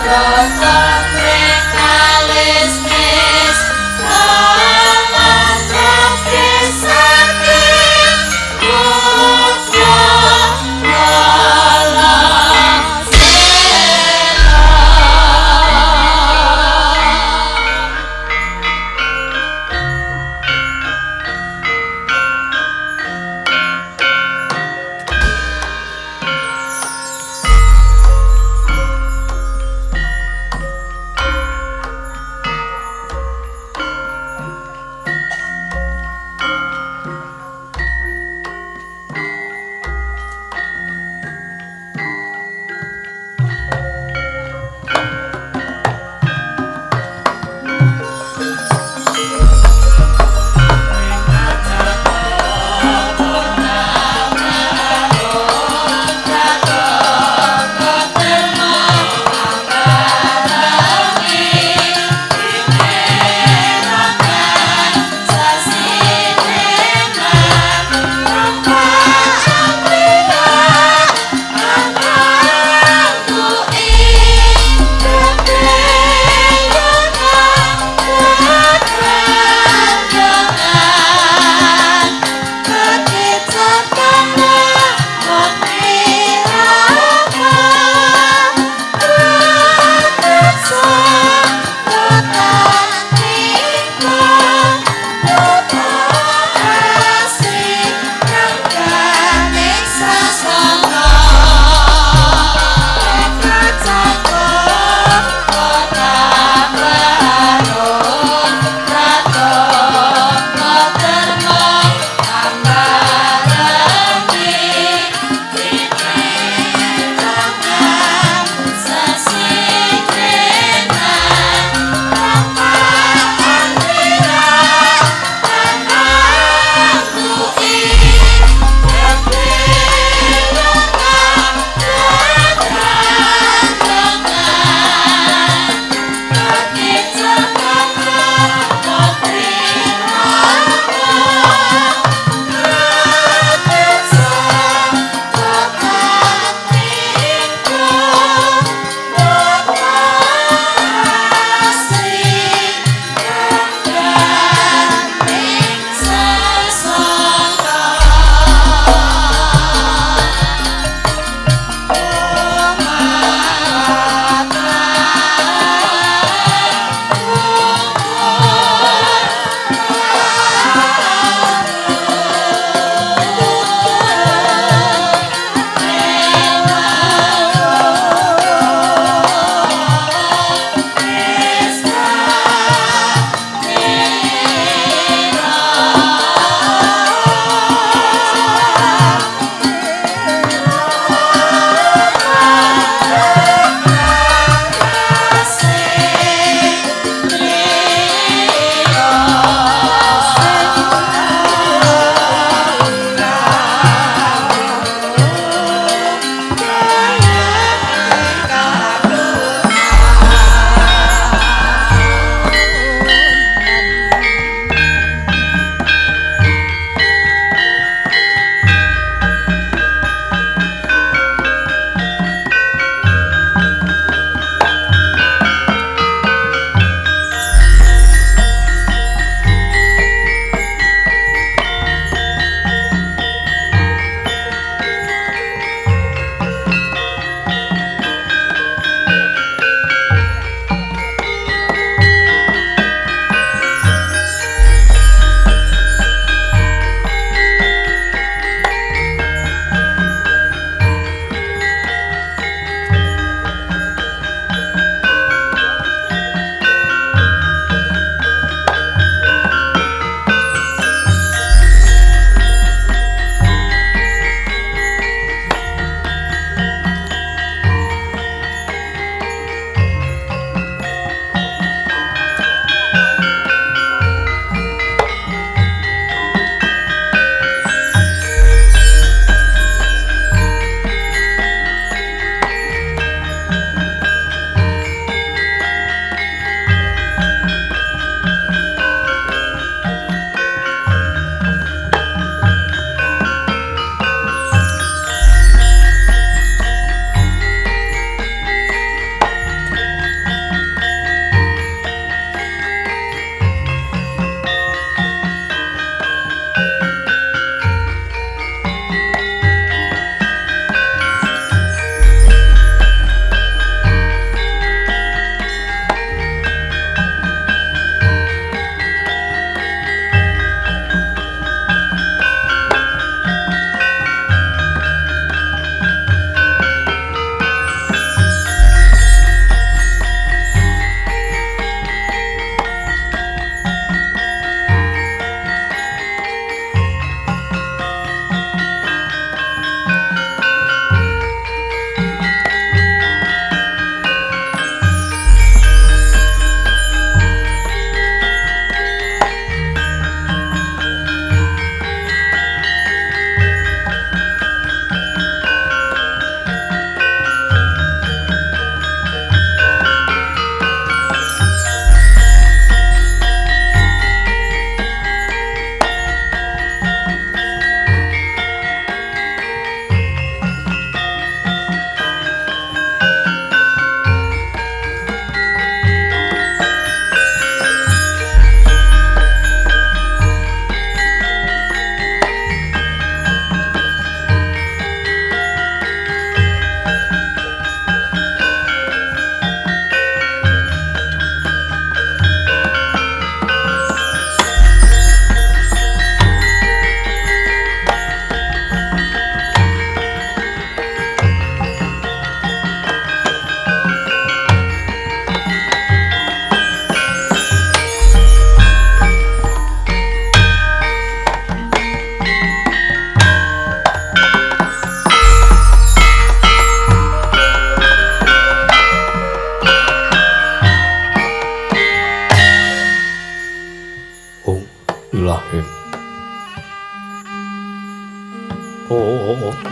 Sela.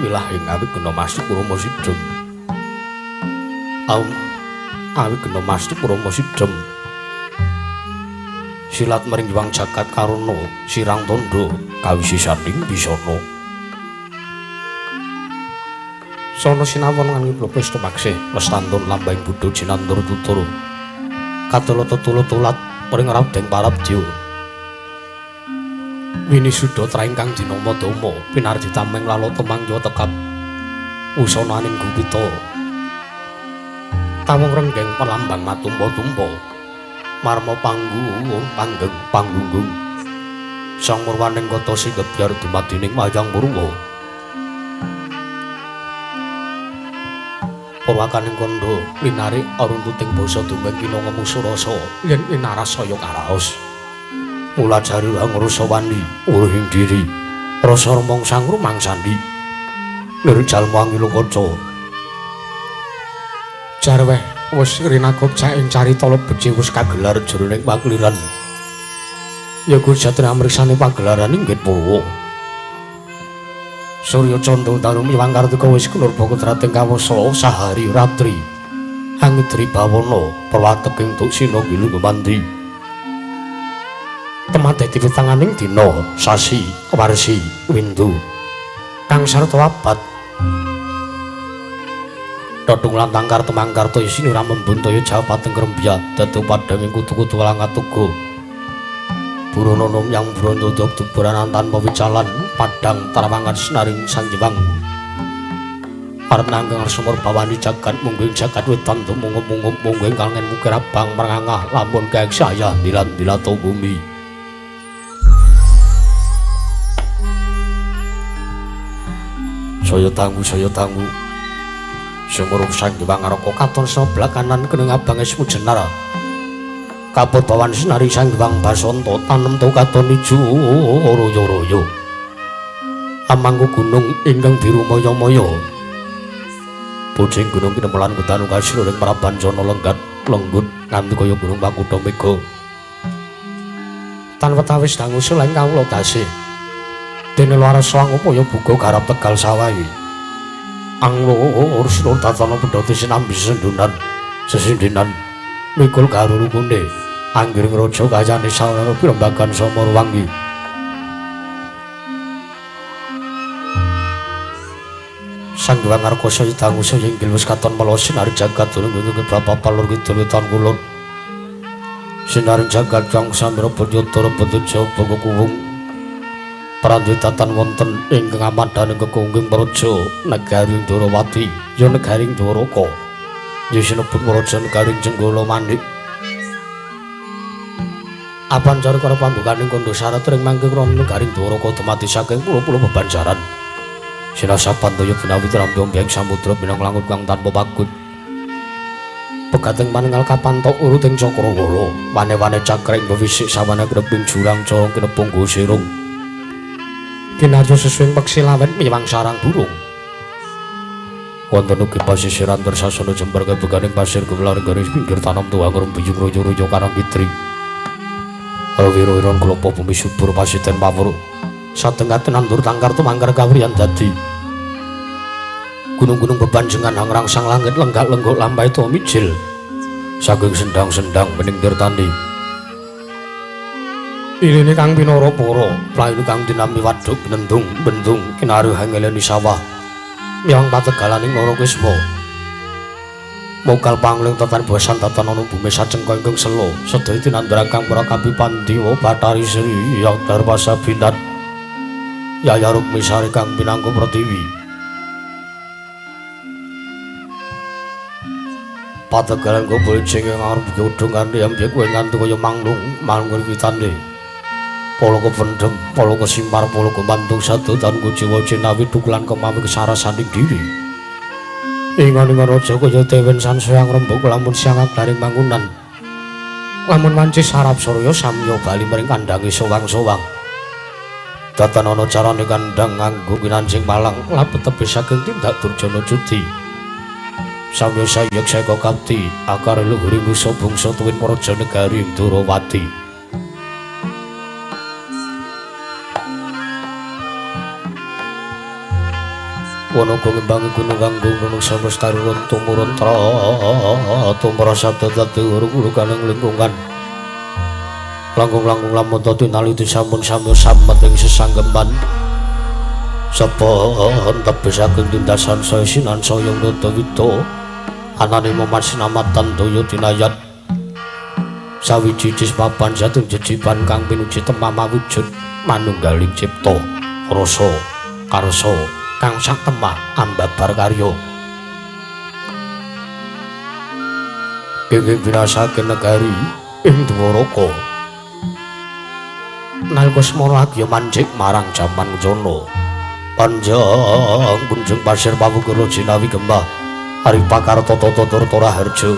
Wilahing awigena masuk Rama Sidhem. Awigena masuk Rama Sidhem. Silat mring Hyang Jagat Karana sirang tandha kawisisaning bisana. Sono sinawon nganggo presta maksih lestantun lambang buddha jinantur tutur. Kadala tetula tulat mring Raden Parabdya. Winisuda traing kang dinama Dama pinardi tameng lalata mangya tekap wusananing gupita. Tawung renggeng perlambang matumpa-tumpa marma panggung panggeng panggunggung sang murwaning kota singgebyar dumadining wayang purwa. Purwakaning kandha linari aruntuting basa dumeng kinanga musuh rasa yen inaras saya karaos. Mula jari angrasa wani uruhing diri rasa rumangsa ngrumangsani lir jalma angilo kaca. Jarweh wis rinakop ing carita lebece wis kagelar jroning pakeliran. Ya gujatne amriksane pagelaran inggih purwa. Surya candra dalu miwang kartika wis kunurba kodrating kawasa sahari ratri. Angidri bawana perwateking duksina gilu gumandi. Temadati pitanganing dina sasi warsi windu kang sarta abad. Dodong lan tangkar temangkarta isine ora membuntaya jawabating krembya dadi padhanging kutu-kutu lan katuga. Buronono yang bronto dubranan tanpa wicalan padhang tarawangan sinaring Sang Hyang. Arep nanggeng sumur bawani jagat mungging jagat wetan tumungup-mungup mungging kangen mukir abang merangah lamun kaek saya dilan-dilato bumi. Saya tanggu saya tanggu. Sumur Sang Hyang Araka katon sebelah kanan keneng abang esmu jenar. Kapur bawan sinari Sang Hyang Basanta tanem to katon ijo royo-royo. Amangku gunung ingkang biru maya-maya. Pucing gunung kinemelan kutanu kasir ing Prabancana lenggat lenggut nganti kaya gunung Pakutha Mega. Tan wetawis dangu suleng kawula tasih. Dene luar sawang upaya buka garap tegal sawahi. Anglur sinur tatana pedhoti sinambi sendunan sesindinan mikul karo rukune. Anggiring raja kayane sawana pirembagan Samarwangi. Sang Hyang Arka saya dangu saya inggil wis katon mela sinari jagat durung gunung bapak palur kidul wetan kulon. Sinari jagat kang samira benyata beteja banga kuwung. Pranditatan wonten ingkang amandaning kekungging praja negari Ndorowati ya negari Ndoraka. Ya sinebut praja negari Jenggala Manik. Apancar karo pandukaning kandha syarat ring mangke krana negari Ndoraka dumadi saking pulo-pulo bebanjaran. Sinasapan toya binawi trambyong samudra binang langut kang tanpa pagut. Pegating manengal kapantok uruting cakrawala, wane-wane cakring bewisik sawane kreping jurang corong kinepung sirung. Kinarya sesuing peksi lawen miwang sarang burung. Wonten ugi pasisiran tersasana jembar kebeganing pasir gemelar garis pinggir tanem tuwa ngrembiyung royo-royo karang kitri. Wiro-wiron klopo bumi subur pasiten pawur. Satengah nandur tangkar tumangkar kawriyan dadi. Gunung-gunung bebanjengan hangrangsang langit lenggak-lenggok lampai to mijil. Saking sendang-sendang bening tirtani. Iline kang pinara para, playune kang dinami waduk nendung bendung kinaruh hangeleni sawah. Miyang pategalaning Narakisma. Mokal pangling tatan bosan tatan ana bumi sacengka ingkang sela sedaya tinandhang kang prakapi Pandiwa Bathari Sri Hyang Darmasabinan. Yaya Rukmisari kang pinangka Pratiwi. Pategalan kobol jeng arep godhong kanthi ambyek kowe nganti kaya manglung manglung witane. Pala kependhem, pala kesimpar, pala kemantung sadotan kuciwa cinawi dukulan kemawi kesarasaning diri. Ingon-ingon raja kaya dewen sansaya ngrembug lamun siang aglaring bangunan. Lamun wanci sarap surya samya bali mring kandhange sowang-sowang. Datan ana carane kandhang nganggo kinancing malang lapet tebih saking tindak durjana judi. Samya sayek seka kapti akar luhuring nusa bangsa tuwin praja negari Ndorowati. Wanaga ngembangi gunung kanggo gunung semesta tumurun tumra sabda dadi guru kaning lingkungan. Langkung-langkung lamun tinali sampun samya samet ing sesanggeman. Sapa tebih saking tindasan saya sinan saya nata wita anane moman sinamatan daya dinayat. Sawiji papan jatuh jejiban kang pinuji temama wujud manunggaling cipta rasa karsa kang satemah ambabar karya. Ingkang binasake negari ing Dwaraka. Nalika semana agya manjik marang jaman jana. Panjang punjung pasir pawukura jinawi gemah ari pakar tata tata raharja.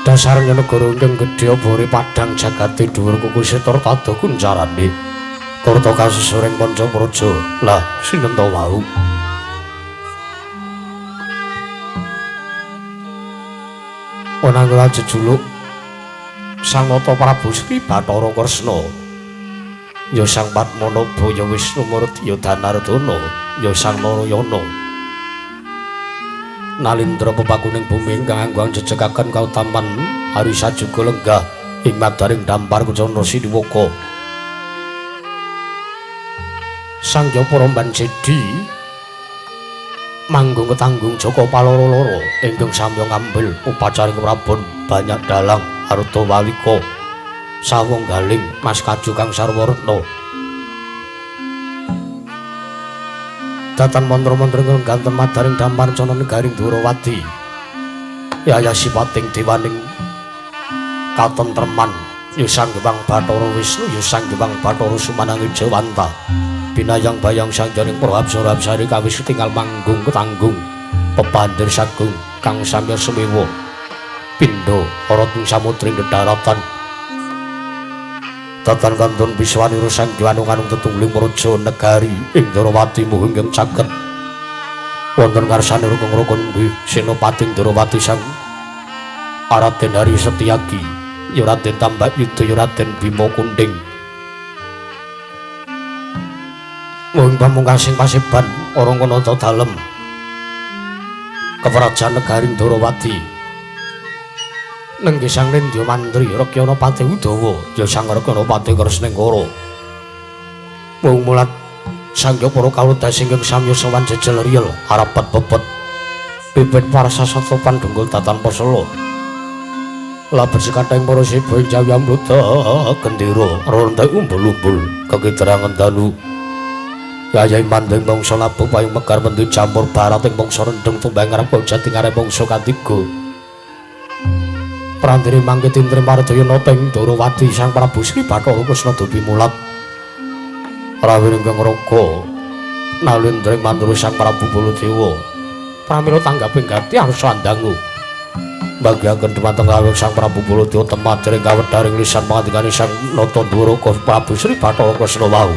Dasarnya negara ingkang gedhe obore padhang jagate dhuwur kuku setor tada kuncarane. Turta kasusuring panca praja lah sinenta wau. Ana jejuluk Sang Nata Prabu Sri Bathara Kresna. Ya Sang Padmanabha ya Wisnu Murti ya Danardana ya Sang Narayana. Nalindra pepakuning bumi ingkang angguang jejekaken kautaman hari sajuga lenggah ing madaring dampar kucana siniwaka. Sang Hyang Banjedi manggung ketanggung Jaka Paloro-loro ingkang samya ngambil upacaring prabon banyak dalang arta walika sawong galing mas kaju kang sarwa retna. Datan mantra-mantra ingkang ganten madaring dampar cana negaring Dwarawati. Yaya sipating dewaning katentreman ya Sang Hyang Bathara Wisnu ya Sang Hyang Bathara Sumanangi Jawanta. Binayang bayang sang jaring para apsara-apsari kawis tinggal manggung ketanggung pepandir sagung kang samya semewa pindha ora ing samudra daratan. Datan kantun biswanira sang Hyang anung tetungling praja negari ing Dwarawati muh ingkang caket wonten ngarsane rukun-rukun nggih Senopati Dwarawati Sang Raden Hari Setyaki ya Raden Tambak Yuda ya Raden Bima Kunding. Mung pamungkasing paseban Arangkanata dalem keprajan negari Dwarawati. Nenggih Sang Nindya Mantri Rekyana Pati Udawa ya Sang Rekyana Pati Kresnengkara. Mung mulat Sang Hyang para kawula ingkang samya sowan jejel riyel arapet pepet bibit parasasatra pandunggul datan pasela. Labet sekathahing para siba ing jawi amruta gendera rontek umbul-umbul kekidrangan dalu. Yayai mandeng mangsa labuh payung mekar mentu campur barat ing mangsa rendheng tumbang ngarep jati ngarep mangsa katiga. Prandene mangke tintre mardaya nata ing Dwarawati Sang Prabu Sri Bathara Kresna dupi mulat. Rawuh ingkang raga nalindring mandura Sang Prabu Baladewa. Pramila tanggaping gati arsa andangu. Bagiaken dumateng rawuh Sang Prabu Baladewa temadring kawedharing lisan pangandikane Sang Nata Dwaraka Prabu Sri Bathara Kresna wau.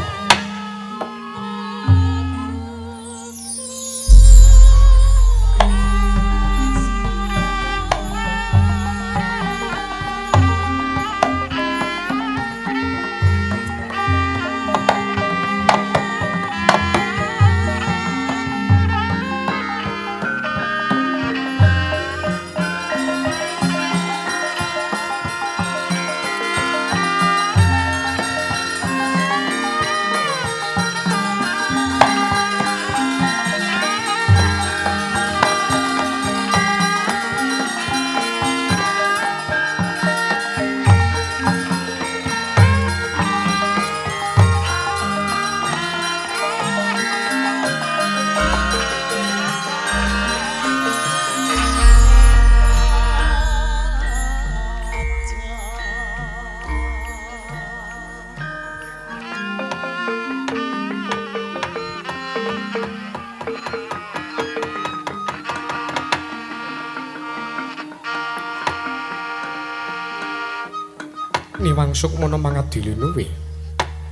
Niwang sukmana mangadili luwih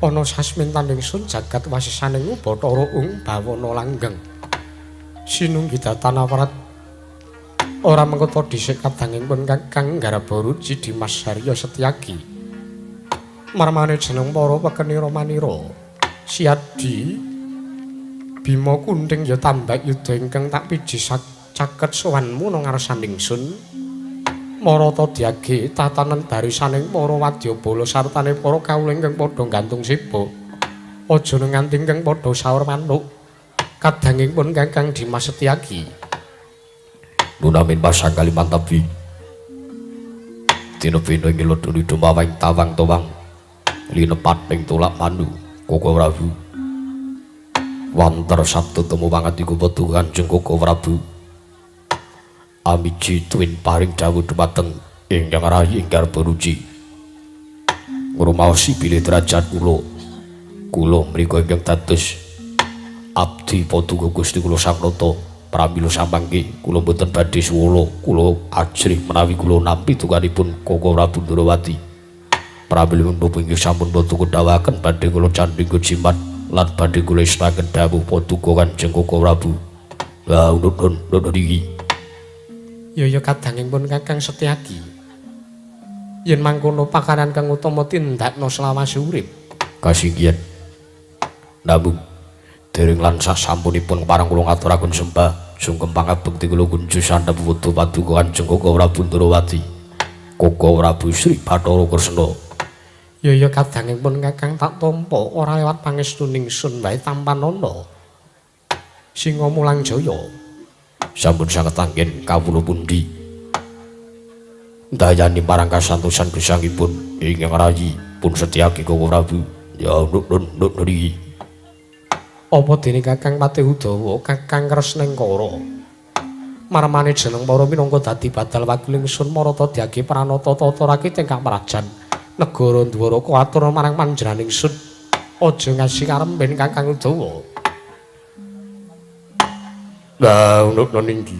ana sasmin tanding sun jagat wasisaning Bathara ung bawana langgeng sinunggi datan awrat ora mengkota dhisik kadanging pun Kakang Garba Ruci Dimas Harya Setyaki marmane jeneng para pekenira manira Siadi Bima Kunting ya tambak yuda ingkang tak piji caket sowanmu nang ngarsaning sun. Marata diage tatanan barisaning para wadyabala sartane para kawula ingkang padha gantung seba. Aja nganti ingkang padha saur manuk. Kadanging pun Kakang Dimas Setyaki. Nunamin pasang Kalimantabi. Dina bina ing lodoni dumawang tawang towang. Linepat ing tolak manu Koko Prabu. Wanter sabtu temu pangatiku petu Kanjeng Koko Prabu. Amiji tuwin paring dawuh dumateng ingkang rayi ing garba ruci. Ngrumaosi bilih derajat kula. Kula mriku ingkang dados abdi paduka Gusti kula Sang Nata. Pramila samangke kula mboten badhe suwala, kula ajrih menawi kula nampi tukanipun Koko Prabu Ndrawati. Pramila menapa inggih sampun paduka dawuhaken badhe kula candhing jimat lan badhe kula istaken dawuh paduka Kanjeng Koko Prabu. Lah unut unut iki. Ya ya kadanging pun Kakang Setyaki. Yen mangkono pakaran kang utama tindakno selawase urip. Kasinggihan. Namung dereng lan sasampunipun parang kula ngaturaken sembah sungkem pangabekti kula kunju sandhep wudu paduka Kanjeng Koko Prabu Ndrawati. Koko Prabu Sri Bathara Kresna. Ya ya kadanging pun Kakang tak tampa ora lewat pangestuning sun wae tampanana. Singa Mulang Jaya. Sampun sanget anggen kawula pundi ndayani marang kasantosan gesangipun ingkang rayi pun Setyaki Koko Prabu. Ya nut nut niki. Apa dene Kakang Patih Udawa Kakang Kresnengkara marmane jeneng para minangka dadi badal wakil ingsun marata diage pranata tata rakit ingkang prajan negara Ndwaraka atur marang panjenengan ingsun aja ngasih karemben Kakang Udawa. Lah nut niki.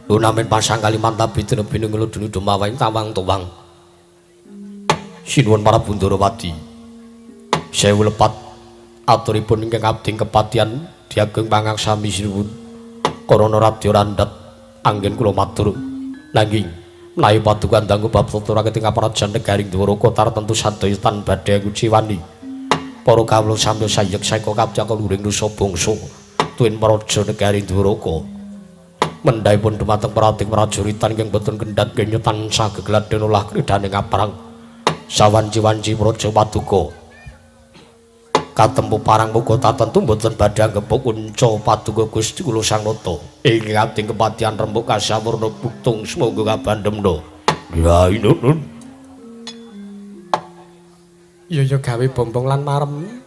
Lunamin pasang Kalimantabi dina bina ngeluduni dumawang tawang tuwang. Sinuwun para Ndrawati. Sewu lepat aturipun ingkang abdi kepatihan diageng pangaksami sinuwun. Karana radya randhat anggen kula matur. Nanging menawi paduka ndanggu bab tata rakyat ing prajan negaring Dwaraka tartemtu sadaya tan badhe nguciwani. Para kawula samya sayek saeka kabjak luring nusa bangsa tuwin praja negari Dwaraka. Mendhahipun dumateng prating prajuritan ingkang boten kendhat kenya tansah gegladhen olah kridhaning aprang. Sawanci-wanci praja paduka katempu parang muga tatentu boten badhe anggepuk kunca paduka Gusti kula Sang Nata. Ing abdi kepatihan rembug kasawurna buktung sumangga kabandhemna. Ya inun. Ya ya gawe bombong lan marem.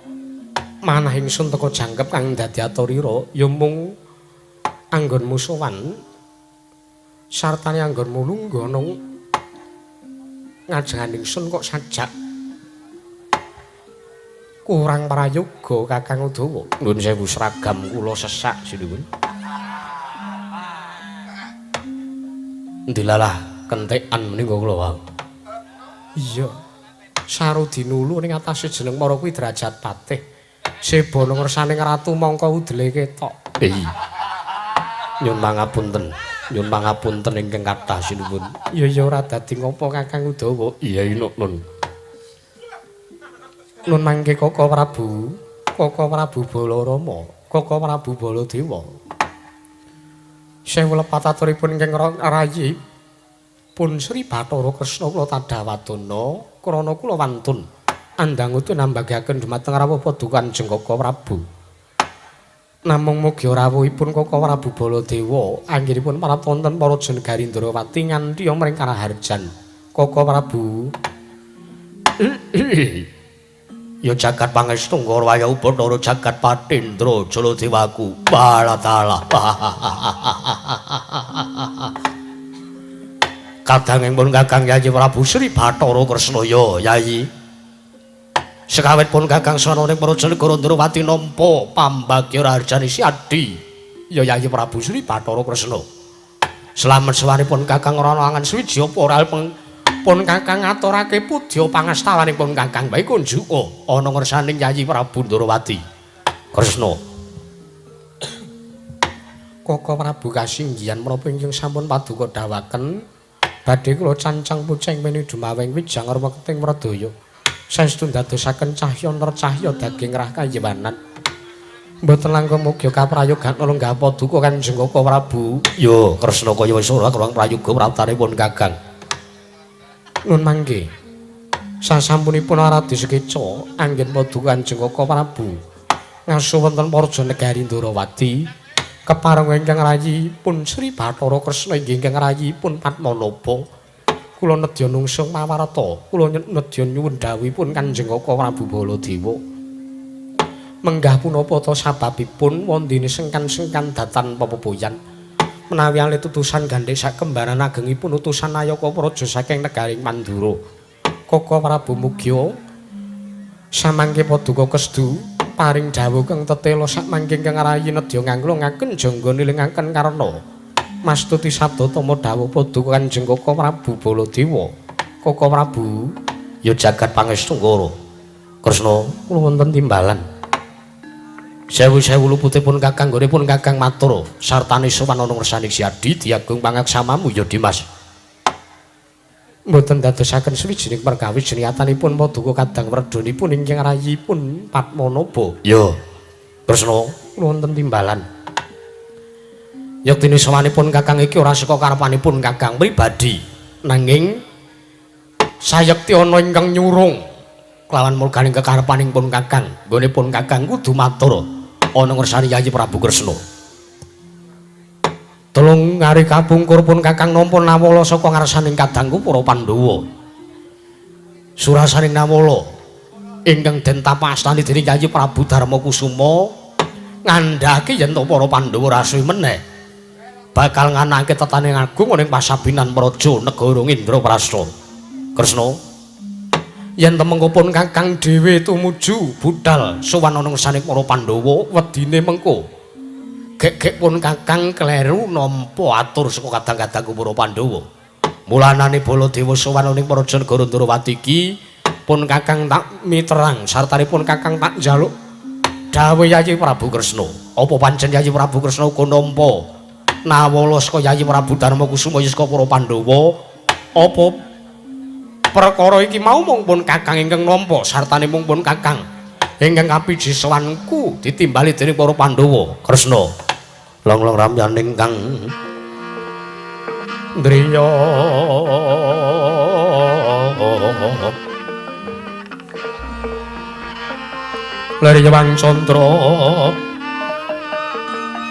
Manah ingsun teka jangkep kang dadi aturira ya mung anggonmu sowan sartane anggonmu lungguh nang ngajengan ingsun kok sajak kurang prayoga Kakang Udawa. Nuwun sewu seragam kula sesak sinuwun. Ndilalah kentekan menika kula wau. Iya. Sarudinulu ning atase jeneng para kuwi derajat patih. Seba nang ngersane ratu mongko udele ketok. Iya. Nyun pangapunten, nyun pangapunten ingkang kathah sinuwun. Ya ya ora dadi ngopo Kakang Udawa. Iya inuk nun. Nun mangke Koko Prabu, Koko Prabu Balarama, Koko Prabu Baladewa. Sewu lepat aturipun ingkang rayi pun Sri Bathara Kresna kula tadhawadana krana kula wantun andangutu nambagaken dumateng rawuh paduka Kanjeng Koko Prabu. Namung mugi rawuhipun Koko Prabu Baladewa anggenipun marap wonten para negari Ndrawati nganti mring karaharjan. Koko Prabu. Ya jagat pangestu Ngrawaya Bathara jagat Patindra Jaladewaku. Balatala. Kadanging pun Kakang Yayi Prabu Sri Bathara Kresna ya Yayi. Sekawit pun Kakang sono ning praja negara Ndrawati nampa pambagya raharjane si Adi. Ya Yayi Prabu Sri Bathara Kresna. Slamet sewanipun Kakang ora angan suwiji apa ora pun Kakang ngaturake pudya pangastawanipun Kakang bae kunjuka ana ngersaning Yayi Prabu Ndrawati. Kresna. Koko Prabu kasinggihan menapa ingkang sampun paduka dawaken badhe kula cancang puceng meni dumaweng wijang remeting mredaya. Saestu ndadosaken cahya nercahya daging rah kayiwanan. Mboten langkung mugi kaprayogan lenggah paduka Kanjeng Kaka Prabu. Yo Kresna kaya wis ora kurang prayoga praptanipun Kakang. Nun mangke. Sasampunipun Aradi Sekeca anggen paduka Kanjeng Kaka Prabu ngaso wonten Praja Negari Ndrawati kepareng ingkang rayipun Sri Bathara Kresna inggih ingkang rayipun Padmanaba. Kula nedya nungsung mawarta, kula nedya nyuwun dhawuhipun Kanjeng Kaka Prabu Baladewa. Menggah punapa ta sababipun wondene sengkan-sengkan datan pepoboyan menawi alit utusan gandhek sakembaran agengipun utusan Nayaka Praja saking negari Mandura. Kaka Prabu mugia samangke paduka kesdu paring dhawuh kang tetela sakmangke ingkang rayi nedya nganglungaken jangga nilingaken karna. Mastuti sabda tama dhawuh paduka Kanjeng Kaka Prabu Baladewa. Kaka Prabu, ya jagat pangestu Ngara. Kresna, kula wonten timbalan. Sewu-sewu luputipun Kakang nggonipun Kakang matur sartane sowan ana ngersane Siadi diagung pangaksamamu ya Dimas. Mboten dadosaken sawijining perkawis niyatanipun paduka kadang wredonipun ingkang rayipun Padmanaba. Ya Kresna, kula wonten timbalan. Yektine sowanipun Kakang iki ora saka karepanipun Kakang pribadi, nanging sayekti ana ingkang nyurung kelawan mulganing kekarepanipun Kakang. Nggonipun Kakang kudu matur ana ngersane Yayi Prabu Kresna. Telung ari kapungkur pun Kakang nampa nawala saka ngarsaning kadangku para Pandhawa. Surasaning nawala ingkang den tapastani dening Yayi Prabu Darma Kusuma ngandhake yen to para Pandhawa rasuwi meneh bakal nganake tetaning agung ning pasabinan praja negara Indraprasta. Kresna, yen temengko pun Kakang dhewe tumuju budal sowan ana ngersane para Pandhawa, wedine mengko gek-gek pun Kakang kleru nampa atur saka kadang-kadang para Pandhawa. Mulanane Baladewa sowan ning praja negara Ndrawati iki pun Kakang tak miterang sartanipun Kakang tak njaluk dawuh Yayi Prabu Kresna. Apa pancen Yayi Prabu Kresna uga nampa nawala saka Yayi Prabu Darma Kusuma saka para Pandhawa? Apa perkara iki mau mung pun Kakang ingkang nampa sartane mung pun Kakang ingkang kapiji sowanku ditimbali dening para Pandhawa? Kresna, long-long ramyaning kang ndriya leriyang candra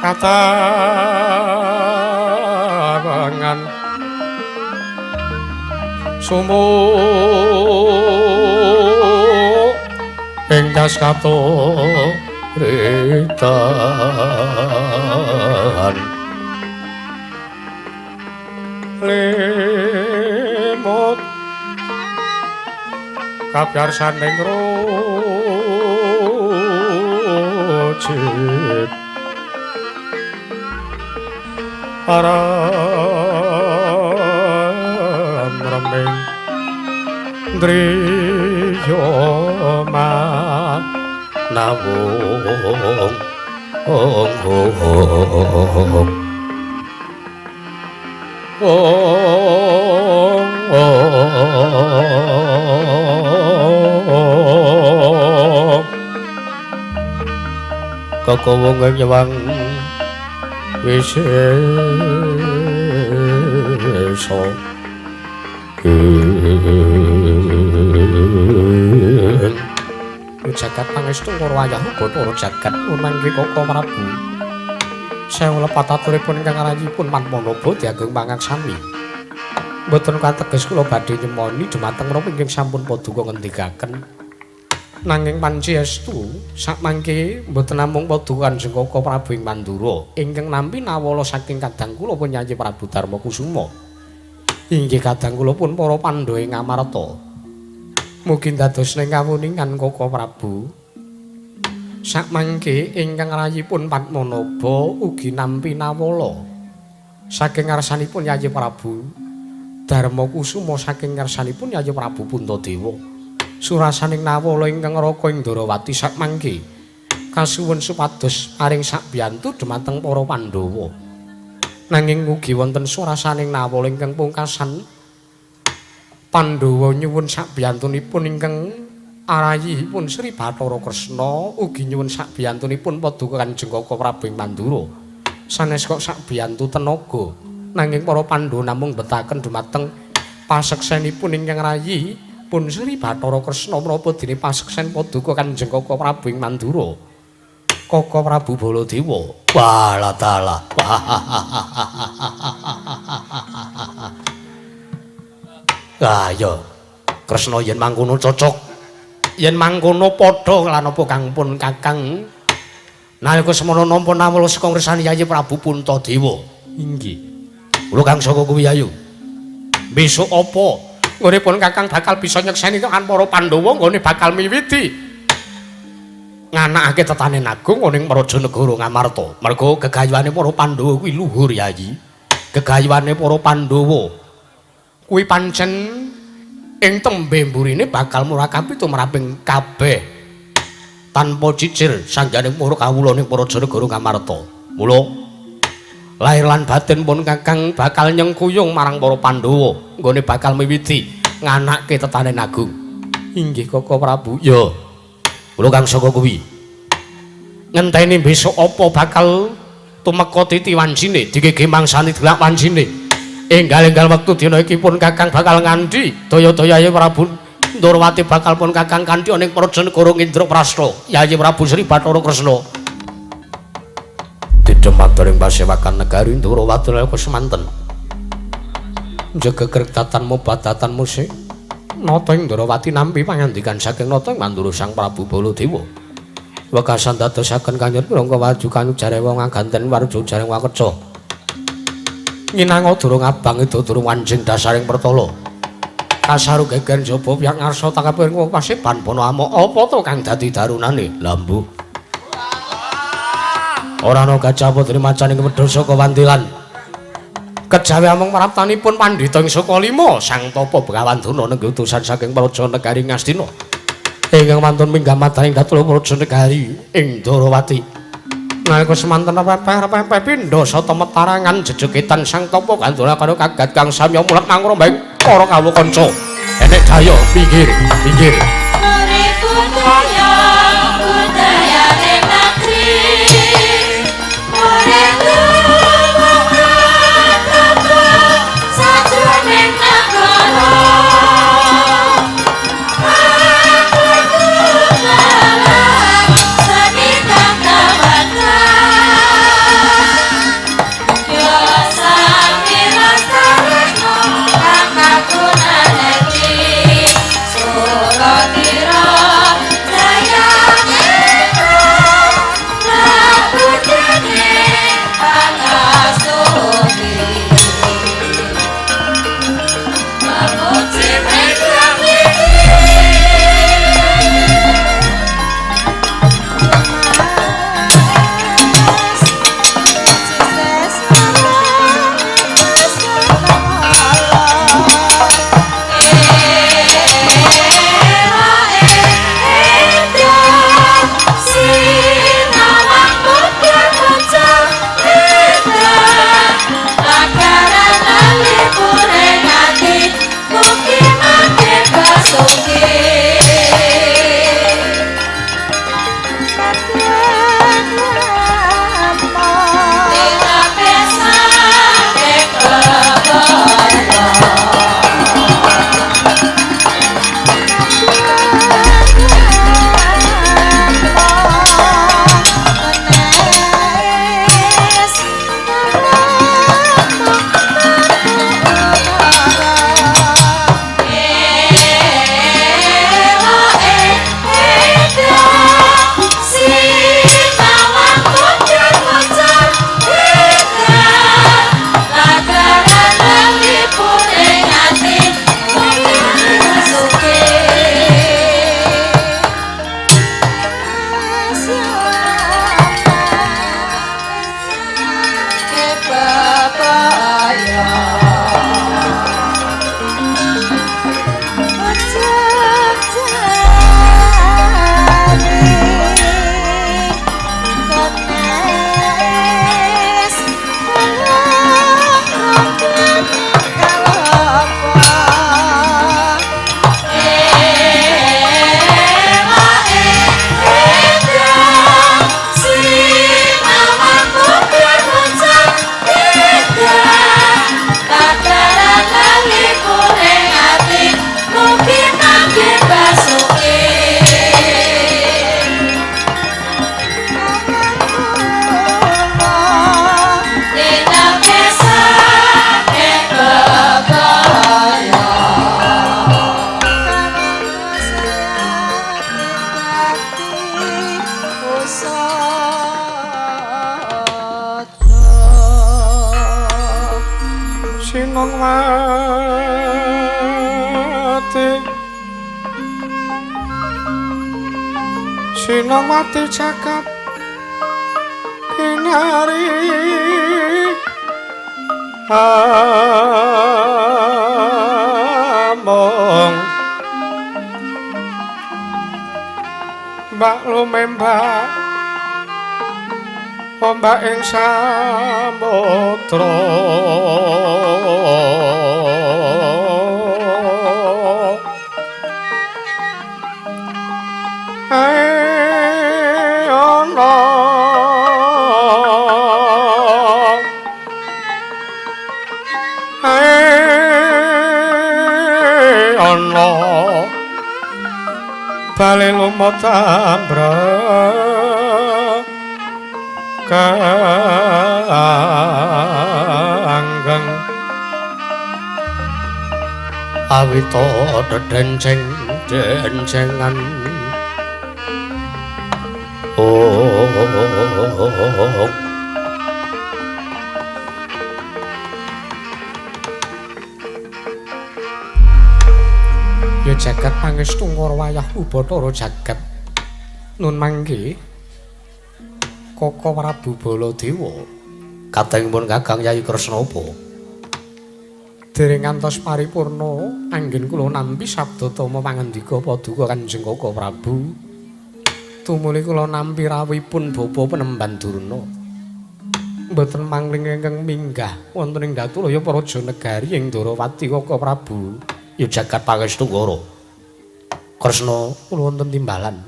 katawangan sumu ing kaskatoritan limut kabyarsaning rujit aram reming ndriya manawung ong ong ong kaka wong nyewang wisesa jagat pangestu karo wayah Bathara jagat mangke Kaka Prabu. Sewu lepat aturipun ingkang rayipun Padmanaba diageng pangaksami. Mboten kateges kula badhe nyemoni dumateng menapa ingkang sampun paduka ngendikaken. Nanging panci estu sakmangke mboten namung paduka Kanjeng Kaka Prabu ing Mandura ingkang nampi nawala saking kadang kula pun Yayi Prabu Darma Kusuma. Inggih kadang kula pun para Pandhawa ing Amarta. Mugi dadosne kawuningan Kaka Prabu. Sakmangke ingkang rayipun Padmanaba ugi nampi nawala saking ngarsanipun Yayi Prabu Darma Kusuma saking ngarsanipun Yayi Prabu Puntadewa. Surasaning nawala ingkang raka ing Ndrawati sakmangke kasuwun supados paring sakbiyantu dumateng para Pandhawa. Nanging ugi wonten surasaning nawala ingkang pungkasan Pandhawa nyuwun sakbiyantunipun ingkang Arayipun Sri Bathara Kresna ugi nyuwun sakbiyantunipun paduka Kanjeng Kaka Prabu ing Mandura. Sanes kok sakbiyantu tenaga, nanging para Pandhawa namung betaken dumateng paseksenipun ingkang rayi pun Sri Bathara Kresna menapa dene paseksen paduka Kanjeng Kaka Prabu ing Mandura. Kaka Prabu Baladewa. Walah dalah. Ah ya. Kresna yen mangkono cocok. Yen mangkono padha lan apa kang pun Kakang nalika semono nampa nawala saka ngresani Yayi Prabu Puntadewa. Inggih. Kula kang saka kuwi ayo. Besok apa nggone pun Kakang bakal bisa nyekseni kan para Pandhawa nggone bakal miwiti nganakake tetanen agung ning Praja Negara Ngamarta. Mergo gegayuhane para Pandhawa kuwi luhur Yayi. Gegayuhane para Pandhawa kuwi pancen ing tembe mburine bakal murakapi tumraping kabeh tanpa cicir sanggane para kawula ning Praja Negara Ngamarta. Mula lahir lan batin pun Kakang bakal nyengkuyung marang para Pandhawa nggone bakal miwiti nganake tetanen agung. Inggih Kaka Prabu. Ya. Kula kang saka kuwi. Ngenteni besok apa bakal tumeka titi wancine digege mangsani delak wancine. Enggal-enggal wektu dina iki pun Kakang bakal ngandhi daya-daya Yayi Prabu Ndorowati bakal pun Kakang kanthi ning Praja Negara Indraprasta Yayi Prabu Sri Bathara Kresna. Didhemadaring pasewakan negari Ndorowati nalika semanten. Njaga krekdatan mobadatan musik nata ing Ndorowati nampi pangandikan saking nata Mandura Sang Prabu Baladewa. Wekasan dadosaken kanjeng Rangga waju kanujare wong aganten warja jareng wakeca. Nginanga durung abang itu durung wanjing dasaring pertala. Kasaru geger jaba pihak ngarsa takaping wong paseban bono amok apa to kang dadi darunane? Lambu. Ora ana gajah putri macaning wedhus saka wantilan. Kejawi amung maraptanipun pandhita ing Sukalima Sang Tapa Begawan Durna nenggih utusan saking Praja Negari Ngastina. Ingkang wantun minggah madaning datul Praja Negari ing Ndorowati. Nalika semanten pepeh-pepeh pindha sata metarangan jejegetan Sang Tapa Gandura karo kagat kang samya mulat mangrombaing para kawula kanca. Enek daya pinggir, pinggir. Surati Sinongwati jagat kinari among mbak lumembak ombak ing samudra bali lumut ambrek kanggeng awita dedenceng dencengan oh ya jagat pangestu ngara wayahku Bathara jagat nun mangke Koko Prabu Baladewa katengipun Kakang Yayi Kresna apa dereng ngantos paripurna anggen kula nampi sabda tama pangandika paduka Kanjeng Koko Prabu tumuli kula nampi rawuhipun Bapa Penemban Durna mboten mangling ingkang minggah wonten ing Datulaya Praja Negari ing Ndorowati Koko Prabu. Ya jagat pangestu ngara Kresna kula wonten timbalan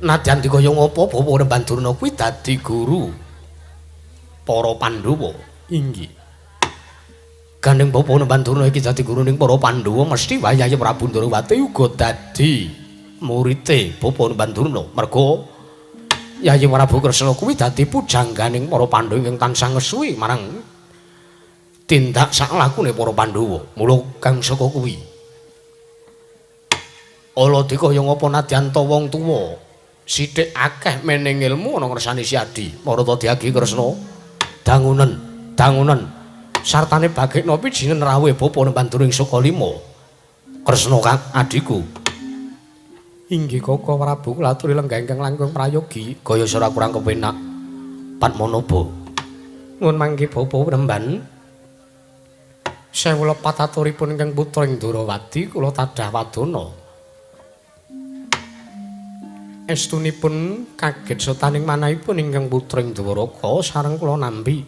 nadyan dikaya ngapa Bapa Penemban Durna kuwi dadi guru para Pandhawa. Inggih. Gandeng Bapa Penemban Durna iki dadi guru ning para Pandhawa mesti wayahe Prabu Ndorowati uga dadi murite Bapa Penemban Durna. Merga Yayi Prabu Kresna kuwi dadi pujangganing para Pandhawa ingkang tansah ngesuwi marang tindak saklakune para Pandhawa. Mula kang saka kuwi ala dikaya ngapa nadyan ta wong tuwa sithik akeh meneng ilmu ana ngersane Si Adi. Marata diagi Kresna dangunen dangunen sartane bagekna pijinen rawuhe Bapa Penemban Durna ing Saka Lima. Kresna kang adhiku. Inggih Koko Prabu kula aturi lenggah ingkang langkung prayogi kaya ora kurang kepenak Padmanaba. Nuwun mangke Bapa Penemban. Sewu lepat aturipun ingkang putra ing Ndorowati kula tadah wadana. Estunipun kaget setaning manahipun ingkang putra ing Dwaraka sareng kula nampi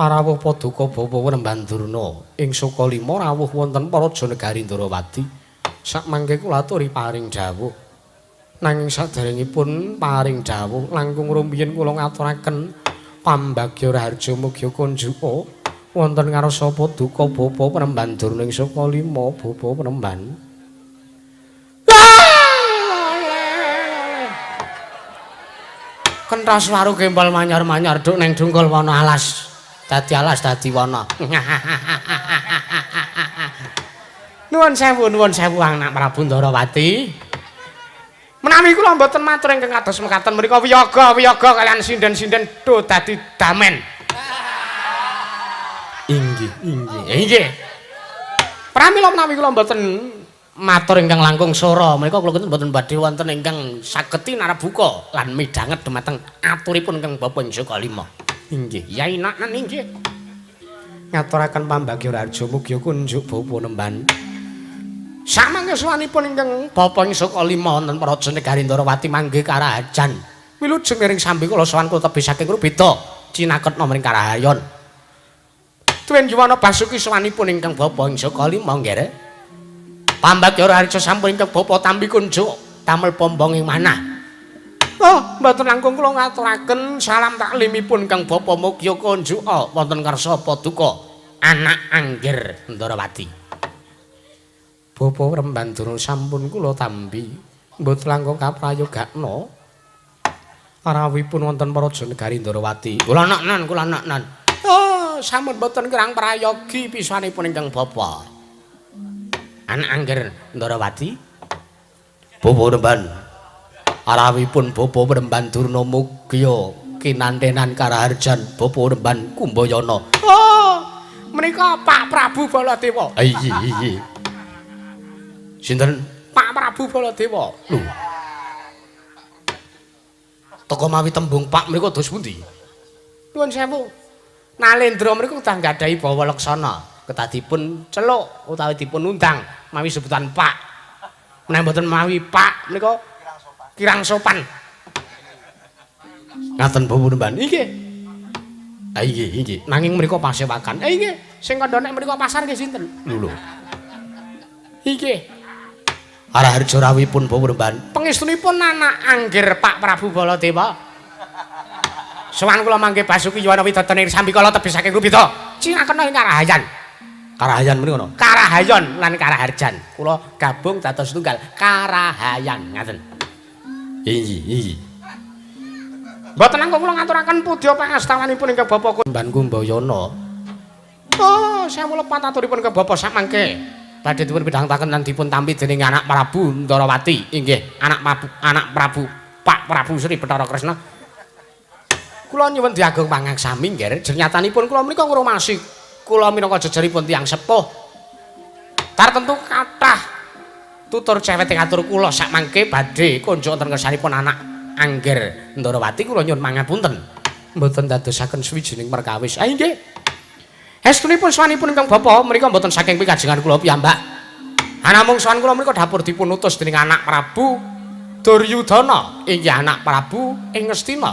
rawuh paduka Bapa Penemban Durna ing Saka Lima rawuh wonten Praja Negari Ndorowati. Sakmangke kula aturi paring dawuh. Nanging saderengipun paring dawuh langkung rumiyin kula ngaturaken pambagya raharja mugi kunjuka wonten ngarsa paduka Bapa Penemban Durna ing Saka Lima. Bapa Penemban kentas waru gembal manyar-manyar duk neng dungkul wana alas dadi alas dadi wana. Nuwun sewu anak Prabu Ndorowati. Menawi kula mboten matur ingkang kados mekaten mriku wiyaga wiyaga kalian sinden-sinden do dadi damen. Inggih inggih inggih. Pramila menawi kula mboten matur ingkang langkung sora menika kula kinten mboten badhe wonten ingkang saged tinarabuka lan midhanget dumateng aturipun ingkang Bapa ing Saka Lima. Inggih. Yai nak inggih. Ngaturaken pambagya raharja mugi kunjuk Bapa Penemban. Samangke sowanipun ingkang Bapa ing Saka Lima wonten Praja Negari Ndorowati mangke karahajan. Wilujeng miring sambi kula sowan kula tebih saking Rubeda cinaketna mring karahayon. Tuwin yuwana basuki sowanipun ingkang Bapa ing Saka Lima nggih. Pambagya raharja sampun ingkang Bapa tampi kunjuk damel pombong ing manah. Oh, mboten langkung kula ngaturaken salam taklimipun ingkang Bapa mugi kunjuka wonten ngarsa paduka anak anggir Ndorowati. Bapa Penemban Durna sampun kula tampi mboten langkung kaprayogakna rawuhipun wonten Praja Negari Ndorowati. Kula naknan kula naknan. Oh, sampun mboten kirang prayogi pisanipun ingkang Bapa. Anak anggir Ndorowati. Bapa Penemban rawuhipun Bapa Penemban Durna mugi kinantenan karaharjan Bapa Penemban Kumbayana. Oh, Menika Pak Prabu Baladewa. Iya iya. Sinten? Pak Prabu Baladewa. Lho. Teko mawi tembung Pak menika dos pundi? Nuwun sewu. Nalendra mriku kedah nggadahi bawa laksana. Kedah dipun celuk utawi dipun undang mawi sebutan Pak. Menawi mboten mawi Pak menika kirang sopan. Ngaten Bapak Nemban. Nggih. Ah nggih nggih. Nanging mriku pasewakan. Nggih, sing kandha nek mriku pasar nggih sinten? Lho lho. Nggih. Arah harja rawuhipun Bapak Nemban. Pangestunipun anak anggir Pak Prabu Baladewa. Sowan kula mangke Basuki Yuwana Widodane sambikala tebih saking Rubita. Cinakena ing Karahayan. Karahayan menika no? Karahayon lan Karaharjan. Kula gabung dados tunggal Karahayan ngaten. Inggih inggih. Mboten langkung kula ngaturaken pudya pangastawanipun ingkang Bapak Mban Kumbayana. Oh, sewu lepat aturipun ke Bapak samangke. Badhe dipun pidhangtaken lan dipun tampi dening anak Prabu Ndarawati. Inggih, anak Prabu Pak Prabu Sri Bathara Kresna. Kula nyuwun diagung pangaksami nggih. Jernyatanipun kula menika ngrumasi kula minangka jejeripun tiyang sepuh. Tartemtu kathah tutur cewek atur kula sakmangke badhe kunjuk wonten ngersanipun anak Angger Ndarawati kula nyuwun pangapunten. Mboten dadosaken suwijining perkawis. Ah nggih. Estunipun sowanipun ingkang bapa menika mboten saking pikajengan kula piyambak. Anamung sowan kula menika dapur dipun utus dening anak Prabu Duryudana, inggih anak Prabu ing Ngastina.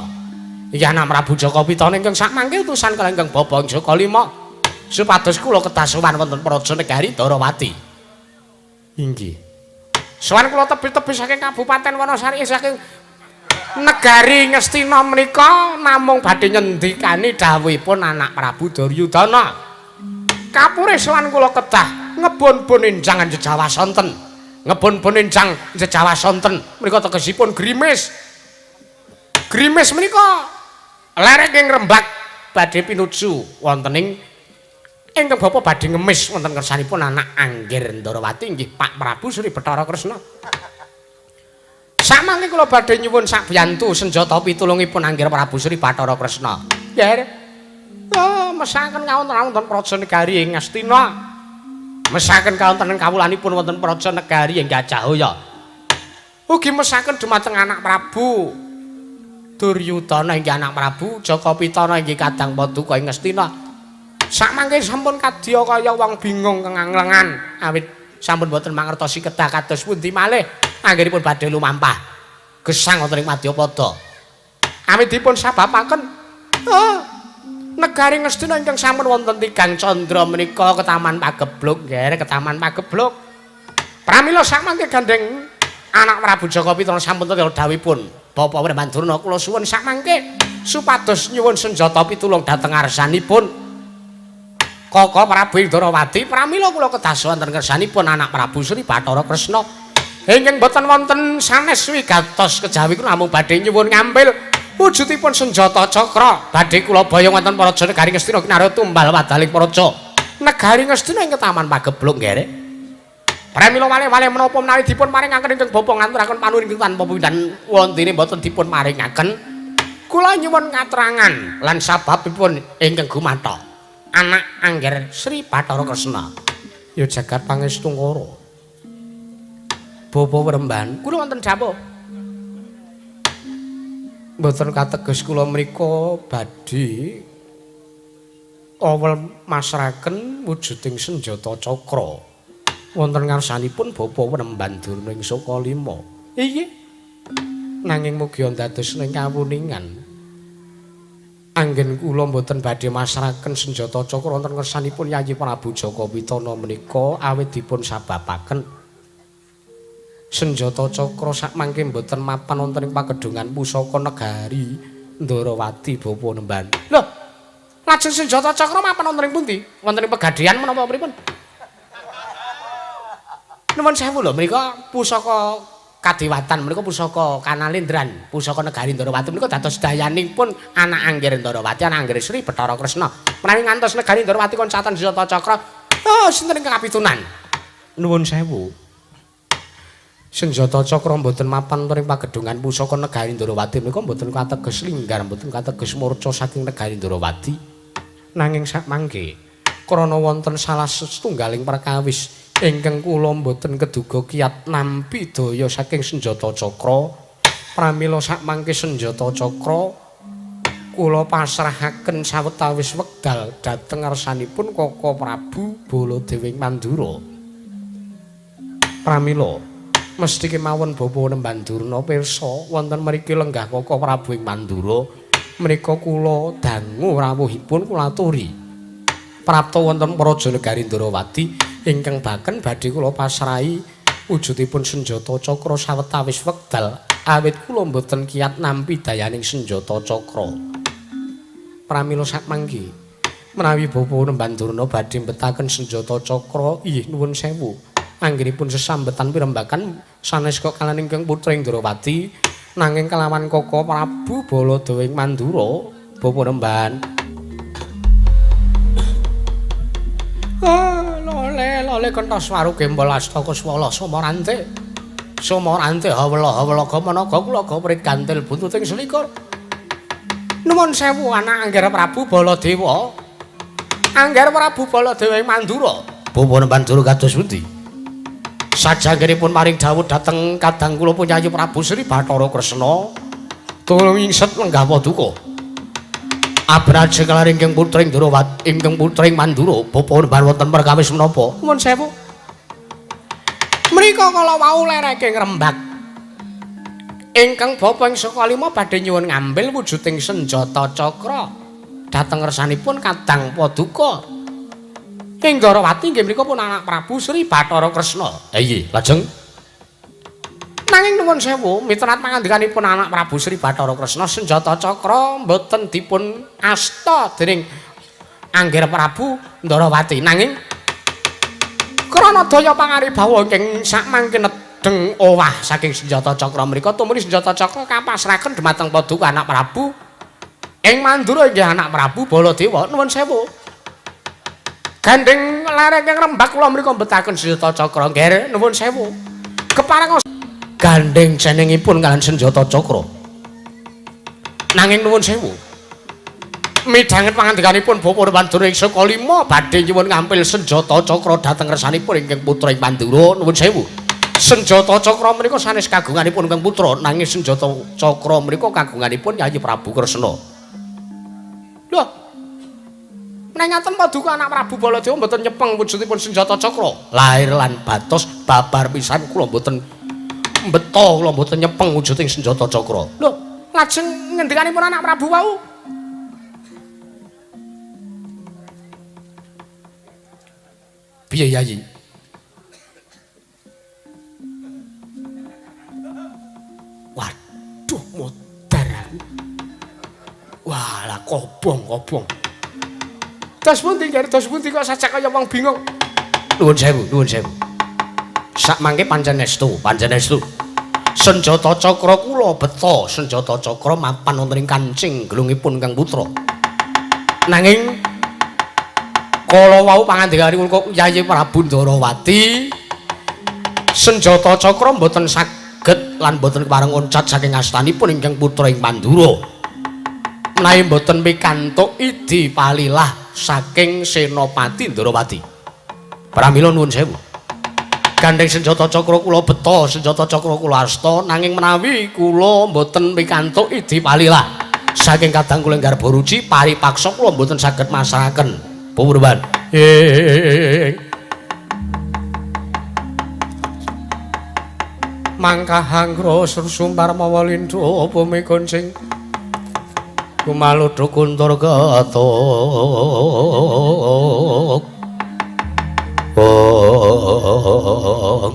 Inggih anak Prabu Jaka Pitana ingkang sakmangke utusan kaliyan ingkang bapa Jaka Lima supados kula kedah sowan wonten Praja Negari Ndarawati. Inggih. Sowan kula tebih-tebih saking Kabupaten Wanasari saking negari Ngastina menika namung badhe nyendikani dawuhipun anak Prabu Duryudana. Kapure sowan kula kedah ngebon-bon enjang Jejawa sonten. Ngebon-bon enjang Jejawa sonten menika tegesipun grimis. Grimis menika lereng ing rembak badhe pinuju wonten ing ingkang bapa badhe ngemis wonten ngersanipun anak Angger Ndarawati inggih Pak Prabu Sri Bathara Kresna. Samangke kula badhe nyuwun sakbiyantu senjata pitulungipun Angger Prabu Sri Bathara Kresna. Nggih. Oh, mesaken kawonten praja negari ing Ngastina. Mesaken kawontenan kawulanipun wonten praja negari ing Gajahaya. Ugi mesaken dumateng anak Prabu Duryudana inggih anak Prabu Jaka Pitana inggih kadang paduka ing Ngastina. Samangke sampun kadya kaya wong bingung kenganglengan awit sampun boten mangertosi kedah kados pundi malih anggenipun badhe lumampah gesang wonten ing Madyapada. Awit dipun sababaken negari Ngastina ingkang sampun wonten tigang candra menika ketaman pagebluk nggih ketaman pagebluk. Pramila samangke gandeng anak Prabu Jaka Pitana sampun tetep dawuhipun Bapak Wremandurna kula suwun samangke supados nyuwun senjata pitulung dhateng arsanipun Koko Prabu Ndarawati. Pramila kula kedah wonten ngersanipun anak Prabu Sri Bathara Kresna ingkang boten wonten sanes wigatos kejawi kula namung badhe nyuwun ngampil wujudipun senjata cakra badhe kula boyong wonten praja negari Ngastina kinarya tumbal wadaling praja negari Ngastina ing Taman Pagebluk nggih. Pramila wale-wale menapa menawi dipun paringaken ingkang bapa nganturaken panuwun ingkang tanpa pindhan wontene boten dipun paringaken kula nyuwun katrangan lan sababipun ingkang gumatha anak Angger Sri Bathara Kresna. Ya jagat pangestungkara. Bapa Wremban, kula wonten dawuh. Mboten kateges kula mriku badhe awel masraken wujuding senjata cakra. Wonten ngarsanipun Bapa Wremban Durna ing Saka Lima. Inggih. Nanging mugi dados ing kawuningan. Anggen kula mboten badhe masraken senjata cakra wonten ngersanipun Yayi Prabu Jaka Pitana menika awit dipun sababaken senjata cakra sakmangke mboten mapan wonten ing pagedhungan pusaka negari Ndarawati Bapa Nemban. Lho, lajeng senjata cakra mapan wonten ing pundi? Wonten ing pegadaian menapa pripun? Nuwun sewu lho, menika pusaka kadewatan menika pusaka Kanalendran, pusaka negari Ndarawati menika dados dayanipun anak Angger Ndarawati, anak Angger Sri Bathara Kresna. Menawi ngantos negari Ndarawati kon catan senjata cakra, oh sinten ingkang kapitunan? Nuwun sewu. Senjata cakra mboten mapan wonten ing pagedhungan pusaka negari Ndarawati menika mboten kateges linggar, mboten kateges murca saking negari Ndarawati. Nanging sakmangke Krana wonten salah setunggaling perkawis ingkang kula mboten keduga kiat nampi daya saking senjata cakra. Pramila sakmangke senjata cakra kula pasrahaken sawetawis wekdal dhateng ngarsanipun Koko Prabu Baladewa ing Mandura. Pramila mesti kemawon Bapa Nemban Durna pirsa wonten mriki lenggah Koko Prabu ing Mandura menika kula dangu rawuhipun kula aturi prapta wonten Praja Negari Ndrawati ingkang baken badhe kula pasrahi wujudipun senjata cakra sawetawis wekdal awit kula mboten kiat nampi dayaning senjata cakra. Pramila sakmangke menawi Bapa Nemban Durna badhe mbetaken senjata cakra, inggih nuwun sewu anggenipun sesambetan pirembakan sanes kok kaliyan ingkang putra Ndrawati nanging kelawan Koko Prabu Baladewa ing Mandura. Bapa Nemban. Lole lole kentos waru gembol astaka swala somarante. Somarante hawela hawela gamanaga kula gaprit gantil buntuting selikur. Nuwun sewu anak Angger Prabu Baladewa. Angger Prabu Baladewa ing Mandura. Bapa Nemban Durna kados pundi? Sajanggenipun maring dawuh dhateng kadang kula Punyayu Prabu Sri Bathara Kresna. Tulung ingset lenggah paduka. Abraja kelar ingkang putra ing Ndrawati, ingkang putra ing Mandura, bapa Nemban wonten perkawis menapa? Nuwun sewu. Mrika kala wau lereke ngrembak. Ingkang bapa ing saka lima badhe nyuwun ngambil wujuding senjata cakra dhateng ngersanipun kadang paduka. Ing Ndrawati inggih mriku pun anak Prabu Sri Bathara Kresna. Inggih, lajeng nanging nuwun sewu miterat pangandikanipun anak Prabu Sri Bathara Kresna senjata cakra mboten dipun asta dening Angger Prabu Ndrawati. Nanging krana daya pangaribawa ingkang sakmangke nedheng owah saking senjata cakra mriku tumuli senjata cakra kapasrahaken dhumateng paduka anak Prabu ing Mandura inggih anak Prabu Baladewa. Nuwun sewu. Gandeng lereng ngrembak kula mriku mbetaken senjata cakra. Nggih, nuwun sewu. Kepareng gandeng cenengipun kalian senjata cakra. Nanging nuwun sewu. Midhanget pangandikanipun Bapa Mandura ing saka lima badhe nyuwun ngampil senjata cakra dhateng ngersanipun ingkang putra ing Mandura. Nuwun sewu. Senjata cakra menika sanes kagunganipun ingkang putra, nanging senjata cakra menika kagunganipun Yayi Prabu Kresna. Lho. Nek ngaten paduka anak Prabu Baladewa mboten nyepeng wujudipun senjata cakra. Lahir lan batos babar pisan kula mboten mbeta, kula mboten nyepeng wujuding senjata cakra. Lho, lajeng ngendikanipun anak Prabu wau? Piye Yayi? Waduh, modar aku. Walah, kobong-kobong. Dos pundi, Nger? Dos pundi kok sajak kaya wong bingung. Nuwun sewu, nuwun sewu. Sakmangke pancen estu, pancen estu. Senjata cakra kula beta, senjata cakra mapan wonten ing kancing gelungipun Kang Putra. Nanging kala wau pangandikanipun Yayi Prabu Ndrawati, senjata cakra mboten saged lan mboten kepareng oncat saking astanipun ingkang putra ing Mandura. Menawi mboten pikantuk idi palilah saking Senopati Ndrawati. Pramila nuwun sewu. Gandeng senjata cakra kula beta, senjata cakra kula asta, nanging menawi kula mboten pikantuk idi palilah saking kadang kula garba ruci paripaksa kula mboten saged masrahaken. Purban. Mangkah anggra sumpar mawa lindha bumi goncing kumaludhu kuntur ketuk. Oh.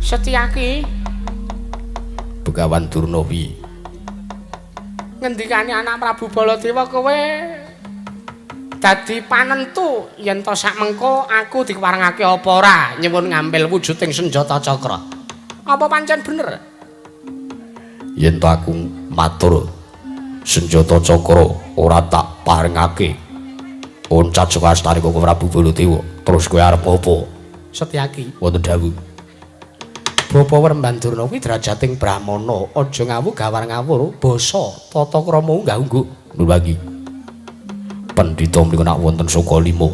Setyaki Begawan Durna wi ngendikane anak Prabu Baladewa kowe dadi panentu yen to sak mengko aku dikeparengake apa ora nyuwun ngambil wujuding senjata cakra. Apa pancen bener? Yen to aku matur senjata cakra ora tak parengake oncat saka astane Koko Prabu Baladewa, terus kowe arep apa? Setyaki wonten dawuh. Bapa Weremban Durna kuwi derajating brahmana, aja ngawu gawar ngawur basa tata krama unggah-ungguh. Nuwun. Pendhita menika nak wonten saka lima.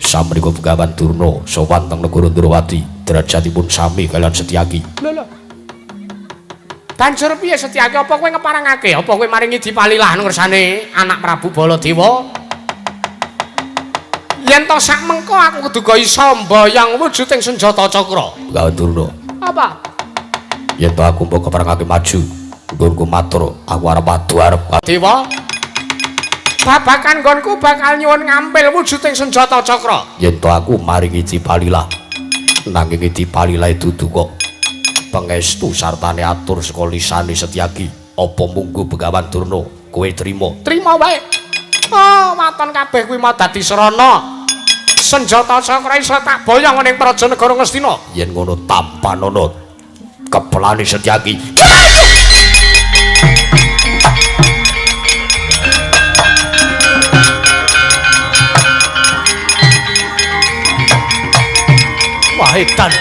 Samrika Begawan Durna sowan teng negara Ndrawati, derajatipun sami kaliyan Setyaki. Lho lho. Banjur piye Setyaki? Apa kowe ngeparangake? Apa kowe maringi dipalilah ngersane anak Prabu Baladewa? Yen to sak mengko aku keduga iso mboyong wujuding senjata cakra. Begawan Durna. Apa? Yen to aku mbok keparangake maju, nggonku matur, aku arep adu arep Dewa. Babakan nggonku bakal nyuwun ngampil wujuding senjata cakra. Yen to aku maringi dipalilah, nanging dipalilah dudu kok pangestu sartane atur saka lisane Setyaki. Apa munggo Begawan Durna kowe trima? Trima wae. Oh, waton kabeh kuwi mau dadi srana. Senjata cakra iso tak boyong ning praja negara Ngastina. Yen ngono tampanana kepelane Setyaki. Wah, edan.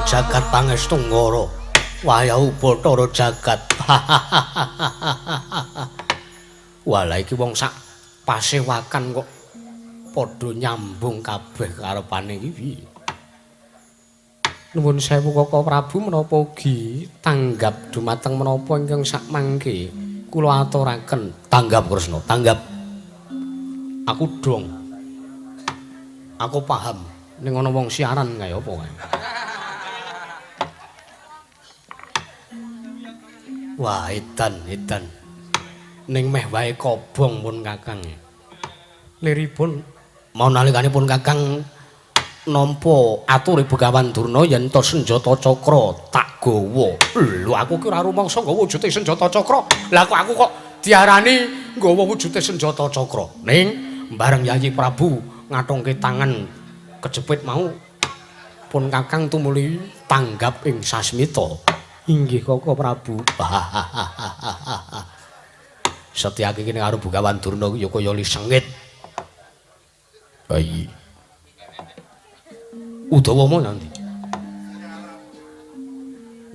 Jagat pangestu ngara wayahu Bathara jagat. Walah iki wong sak pasewakan kok padha nyambung kabeh karepane iki piye. Nuwun sewu Kaka Prabu, menapa ugi tanggap dumateng menapa ingkang sak mangke kula aturaken. Tanggap Kresna, tanggap. Aku dong. Aku paham ning ana wong siaran kaya apa kae. Wah, edan, edan. Ning meh wae kobong pun Kakang. Liripun mau nalikanipun Kakang nampa ature Begawan Durna yen to senjata cakra tak gawa. Lho aku ki ora rumangsa nggawa wujude senjata cakra. Lah kok aku kok diarani nggawa wujude senjata cakra. Ning bareng Yayi Prabu ngathungke tangan kejepit mau pun Kakang tumuli tanggap ing sasmita. Inggih Kaka Prabu. Setyaki kene karo Begawan Durna ya kaya li sengit. Bayi. Udawa mau nanti.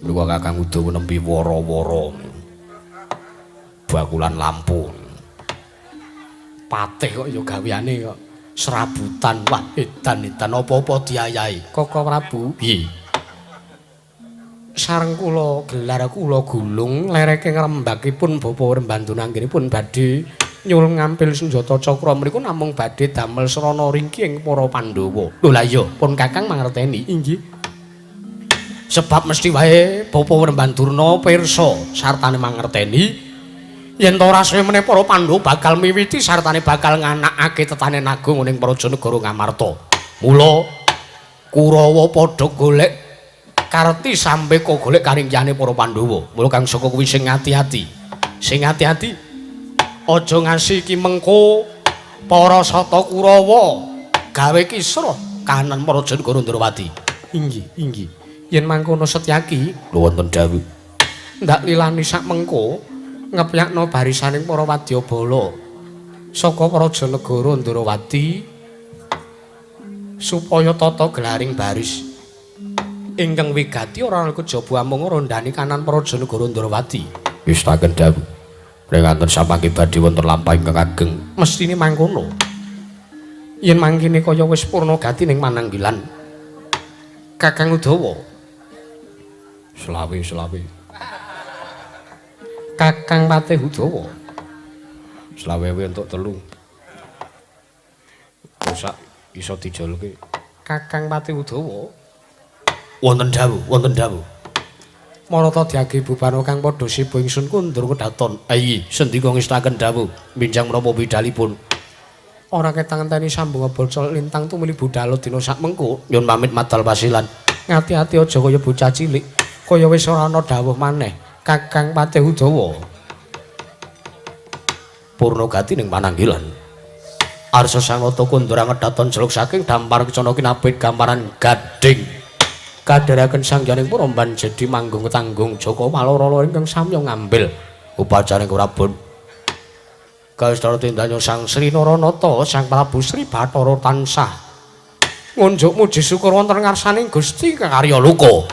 Mriku Kakang Udawa nembe wara-wara. Bakulan lampu. Patih kok ya gaweane kok serabutan. Wah, edan-edan apa-apa diayahi. Kaka Prabu. Piye? Sareng kula gelar kula gulung lereke ngrembakipun Bapak Rembanduna anggenipun badhe nyuwun ngampil senjata cakra mriku namung badhe damel srana ringki ing para Pandhawa. Lho lah iya, pun Kakang mangerteni. Inggih. Sebab mesti wae Bapak Rembandurna pirsa sartane mangerteni yen ta ora suwe meneh para Pandhawa bakal miwiti sartane bakal nganakake tetane nagung ning praja negara Ngamarta. Mula Kurawa padha golek karti sampe kok golek karingyane para Pandhawa. Mula kang saka kuwi sing ati-ati. Sing ati-ati. Aja ngasi iki mengko para Sata Kurawa gawe kisruh kahanan praja negara Ndrawati. Inggih, inggih. Yen mangkono Setyaki, lho wonten dawuh. Ndak lilani sak mengko ngepyakno barisaning para wadyabala saka praja negara Ndrawati supaya tata gelaring baris ingkang wigati ora kejaba amung rondhane kanan praja negara Ndrawati. Wis taken dawuh. Nek nganten samangke badhe wonten lampah ingkang ageng. Mestine mangkono. Yen mangkene kaya wis purna gati ning mananggilan. Kakang Udawa. Selawe selawe. Kakang Patih Udawa. Selawe entuk 3. Sak iso dijolke. Kakang Patih Udawa. Wonten dawuh, wonten dawuh. Marata diage bubana kang padha siba ingsun kundur kedaton. Ayi, sendika ngestaken dawuh, minjang menapa bidalipun? Ora ketang ngenteni sambung bocol lintang tumuli budhalo dina sak mengko. Nyun pamit madal pasilan. Ngati-ati aja kaya bocah cilik, kaya wis ora ana dawuh maneh. Kakang Patih Udawa. Purna gati ning pananggilan. Arsa sanata kundur angedaton jeluk saking dampar kecana kinapit gamparan gading. Kadheraken sangyaning puromban jadi manggung tanggung Jaka Walara ingkang samya ngambil upacaring Prabon. Gaestara tindanya Sang Sri Naranata Sang Prabu Sri Bathara tansah ngunjuk muji syukur wonten ngarsaning Gusti Karya Loka.